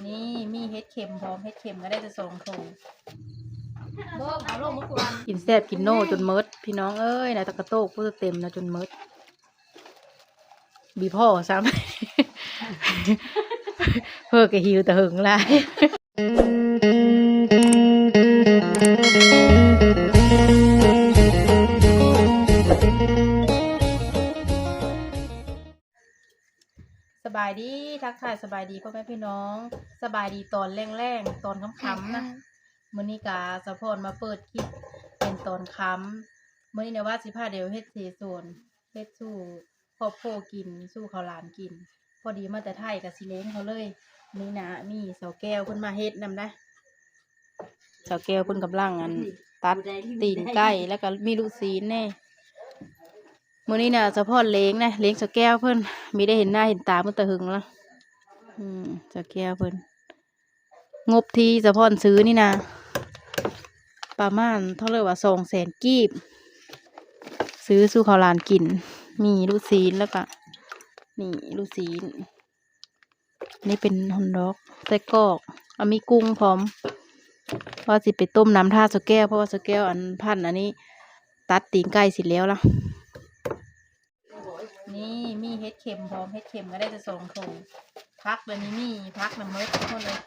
ນີ້ມີເຫັດເຂັມພ້ອມ ເຫັດເຂັມກໍໄດ້ແຕ່ສອງຖົງ. ກິນແຊບກິນໂນຈົນໝົດ ພີ່ນ້ອງເອີຍ ໃນຕະກະໂຕກພຸ້ນເຕັມແລ້ວຈົນໝົດ. ບີພໍ້ຊ້ຳ ເພິ່ນກໍຫິວແຕ່ເຫິງຫຼາຍ. ສະບາຍດີ ທັກທາຍສະບາຍດີພໍ່ແມ່ພີ່ນ້ອງ ສະບາຍດີຕອນແລງໆ ຕອນຄ່ຳໆນະ. ມື້ນີ້ກະສາວພອນມາເປີດຄລິບເປັນຕອນຄ່ຳ. ມື້ນີ້ນະວ່າຊິພາດຽວເຮັດເສສວນ ເຮັດສູ່ຄອບຄົວກິນ ສູ່ເຂົາຫຼານກິນ. ພໍດີມາແຕ່ໄທກະຊິເລ້ງເຂົາເລີຍ. ນີ້ນະ ມີສາວແກ້ວເພິ່ນມາເຮັດນຳນະ. ສາວແກ້ວເພິ່ນກຳລັງ ອັນ ຕັດຕີນໄກ່ ແລ້ວກໍມີລູກຊີ້ນແດ່. ມື້ນີ້ນະ ສາວພອນເລ້ງນະ ເລ້ງສາວແກ້ວເພິ່ນ ມີໄດ້ເຫັນໜ້າເຫັນຕາເພິ່ນແຕ່ເຫິງລະ. ອືມ ສາວແກ້ວເພິ່ນ ງົບທີ່ສາວພອນຊື້ນີ້ນະ ປະມານເທົ່າໃດວະ ສອງແສນກີບ ຊື້ສູ່ເຂົາຫຼານກິນ. ມີລູກຊີ້ນ ແລ້ວກະ ນີ້ລູກຊີ້ນ. ນີ້ເປັນຮອດດອກ ໄສ້ກອກ ອາ ມີກຸ້ງພ້ອມ. ວ່າຊິໄປຕົ້ມນ້ຳຖ້າສາວແກ້ວ ເພາະວ່າສາວແກ້ວ ອັນ ພັນອັນນີ້ ຕັດຕີນໄກ່ເສັດແລ້ວລະ. ນີ້ມີເຫັດເຂັມພ້ອມ ເຫັດເຂັມກໍໄດ້ແຕ່ສອງຖົງ. ຜັກລະນີ້ມີ ຜັກນະໝົດທຸກຄົນເລີຍ.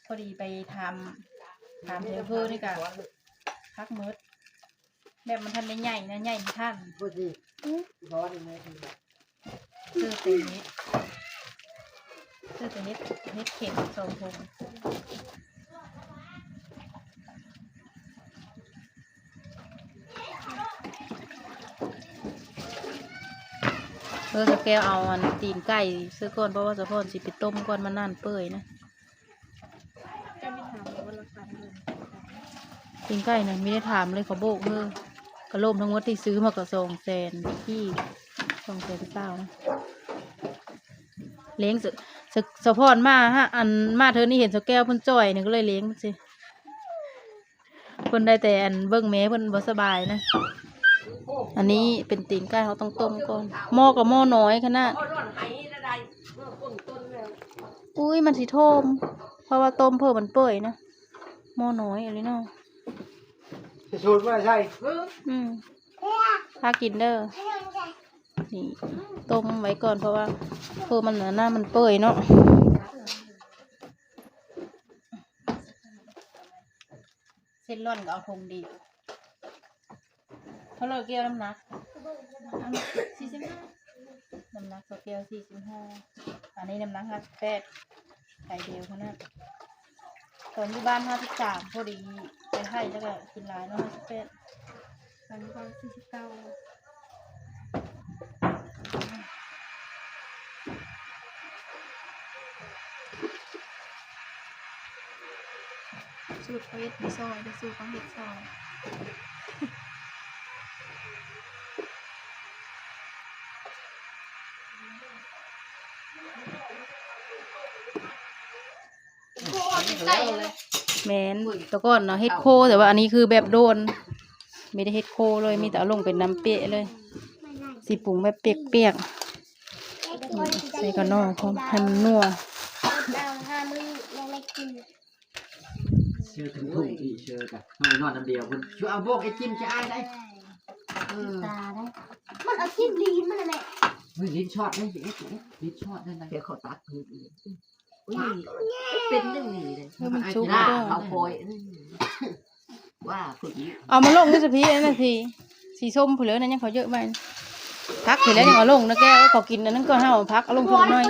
ພໍດີໄປຖາມ ຖາມແຖວເພິ່ນນີ້ກະ ຜັກໝົດ. ແບບມັນທັນໄດ້ໃຫຍ່ນະ ໃຫຍ່ບໍ່ທັນ. ຊື້ແຕ່ເຫັດ ຊື້ແຕ່ເຫັດ ເຫັດເຂັມສອງຖົງ. ເອີ ສາວແກ້ວເອົາອັນຕີນໄກ່ໃສ່ກ່ອນ ເພາະວ່າສາວພອນຊິໄປຕົ້ມກ່ອນ ມັນນານເປື່ອຍນະ. ເຈົ້າມີຖາມບໍ່ວ່າລາຄາເທົ່າໃດ? ຕີນໄກ່ນະ ມີໄດ້ຖາມເລີຍ ເຂົາບອກເລີຍ. ກະລວມທັງໝົດທີ່ຊື້ມາກໍສອງແສນກີບ ສອງແສນຊາວນະ. ເລ້ງ ສະ ສະ ສາວພອນມາຫາ ອັນ ມາເທື່ອນີ້ເຫັນສາວແກ້ວເພິ່ນຈ່ອຍນີ້ ກໍເລີຍເລ້ງຊິ. ເພິ່ນໄດ້ແຕ່ ອັນ ເບິ່ງແມ່ເພິ່ນບໍ່ສະບາຍນະ. ອັນນີ້ເປັນຕີນໄກ່ ເຮົາຕ້ອງຕົ້ມກ່ອນ. ໝໍ້ກໍໝໍ້ນ້ອຍຂະໜາດ. ອຸ້ຍ ມັນຊິໂທມ ເພາະວ່າຕົ້ມເພື່ອມັນເປື່ອຍນະ. ໝໍ້ນ້ອຍອີ່ຫຼີເນາະ. ຈະສູດບໍ່ໃສ່. ອືມ ພາກິນເດີ. ນີ້ ຕົ້ມໄວ້ກ່ອນ ເພາະວ່າເພື່ອມັນ ອັນນັ້ນ ມັນເປື່ອຍເນາະ. ເສັ້ນລ້ອນກໍເອົາຖົງດຽວ. ເທົ່າໃດແກ້ວນ້ຳໜັກ? ສີ່ສິບຫ້າ ນ້ຳໜັກສາວແກ້ວສີ່ສິບຫ້າ ອັນນີ້ນ້ຳໜັກຫ້າສິບແປດ ໄກ່ດຽວເທົ່ານັ້ນ. ຕອນຢູ່ບ້ານຫ້າສິບສາມ ພໍດີໄປໄຮ່ແລ້ວກໍກິນຫຼາຍເນາະ ຫ້າສິບແປດ. ຕອນຢູ່ບ້ານສີ່ສິບເກົ້າ. ສູດເຂົາເຮັດໃຫ້ຊອຍ ແຕ່ສູດເຮົາເຮັດຊອຍ. ແມ່ນ ແຕ່ກ່ອນເນາະ ເຮັດໂຄ ແຕ່ວ່າອັນນີ້ຄືແບບໂດນ ບໍ່ໄດ້ເຮັດໂຄເລີຍ ມີແຕ່ເອົາລົງເປັນນ້ຳເປະເລີຍ. ຊິປຸງແບບປຽກໆ ໃສ່ກະໜໍ່ພ້ອມ ໃຫ້ມັນນົວ. ເຊີກັນທຸ່ງທີ່ເຊີກະ ເຮົາໄປນອນນຳດຽວພຸ້ນ ຊິເອົາບອກໄອ້ຈິມຊິອາຍໄດ໋. ເອີ ຕາໄດ໋ ມັນເອົາຈິມລີນມັນນັ້ນແຫຼະ. ເຮີ້ຍ ລີນຊອດໄດ໋ ລີນຊອດໄດ້ນະ ດຽວເຂົາຕັດເພິ່ນອີກ. ອຸ້ຍ ເປັນໜຶ່ງນີ້ເດ້ ເອີ ມັນສຸກ ເອົາ ເອົາມາລົງຢູ່ສະພີ ອັນນັ້ນພີ ສີສົ້ມພຸ້ນເລີຍນະ ຍັງເຂົາເຍີະໄວ້ ຜັກພີແລ້ວຍັງເອົາລົງນະແກ້ວ ເຂົາກິນອັນນັ້ນກ່ອນ ເຮົາເອົາຜັກເອົາລົງເພິ່ນໜ້ອຍ.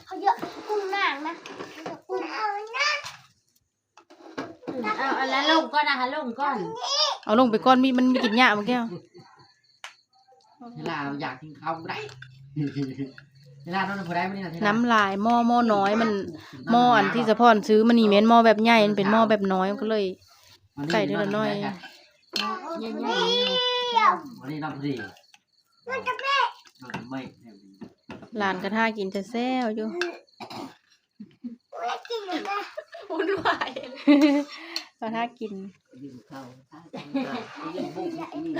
ເຂົາເຍີະກຸ້ງນາງນະ ເອົາອັນນັ້ນລົງກ່ອນນະ ເອົາລົງກ່ອນ ເອົາລົງໄປກ່ອນ ມີ ມັນມີກິນຫຍ້າບໍ່ແກ້ວ. ເວລາຢາກກິນເຂົ້າບໍ່ໄດ້ ເວລານອນບໍ່ໄດ້ມື້ນີ້ນະ ນ້ຳຫຼາຍ ໝໍ້ ໝໍ້ນ້ອຍ ມັນ ໝໍ້ອັນທີ່ສະພອນຊື້ມານີ້ແມ່ນໝໍ້ແບບໃຫຍ່ ມັນເປັນໝໍ້ແບບນ້ອຍ ມັນກໍເລີຍໄກ່ເທື່ອລະໜ້ອຍ. ອັນນີ້ນ້ຳພໍດີ ຫຼານກໍຖ້າກິນແຊວໆຢູ່. ວຸ້ນວາຍ ກໍຖ້າກິນ ກິນເຂົ້າ ກິນບຸ້ງກິນນີ້ນ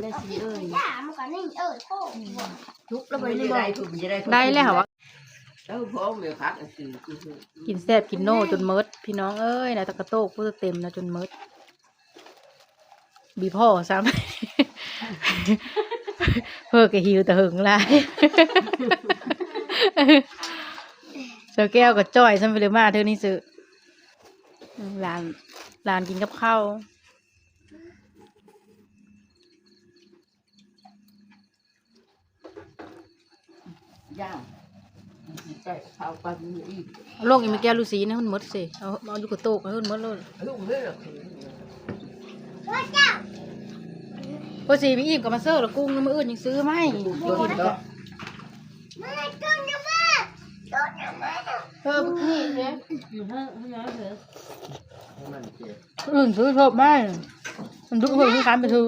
ແລ້ວຊິເອີຍ ທຸບແລ້ວບໍ່ໄດ້ບໍ່ ໄດ້ແລ້ວຫວາ ເຈົ້າພ້ອມແມ່ພັກອັນຊື່ ກິນແຊບກິນໂນຈົນໝົດ ພີ່ນ້ອງເອີຍ ນະຕະກະໂຕກຜູ້ເຕັມນະຈົນໝົດ ບີພໍ່ຊ້ຳ ເພິ່ນກໍຫິວແຕ່ເຫິງຫຼາຍ ສາວແກ້ວກໍຈ່ອຍຊ້ຳ ໄປເລີຍມາເທື່ອນີ້ຊື່ ຫຼານ ຫຼານກິນກັບເຂົ້າ ຍ່າງ ໃສ່ເຂົ້າໄປມັນອີກ ເອົາລົງອີກແມ່ແກ້ວ ລູຊີນະ ໃຫ້ມັນໝົດຊິ ເອົາ ເອົາຢູ່ກະໂຕກໃຫ້ມັນໝົດໂລດ ເອົາລົງເລີຍ ພໍຊິໄປອີກກໍມາເຊີລະກຸ້ງ ມື້ອື່ນຍັງຊື້ໃໝ່ ເອີ ມື້ອື່ນຊື້ທົບໃໝ່ ມັນດຸເພິ່ນຄືກັນໄປຖື.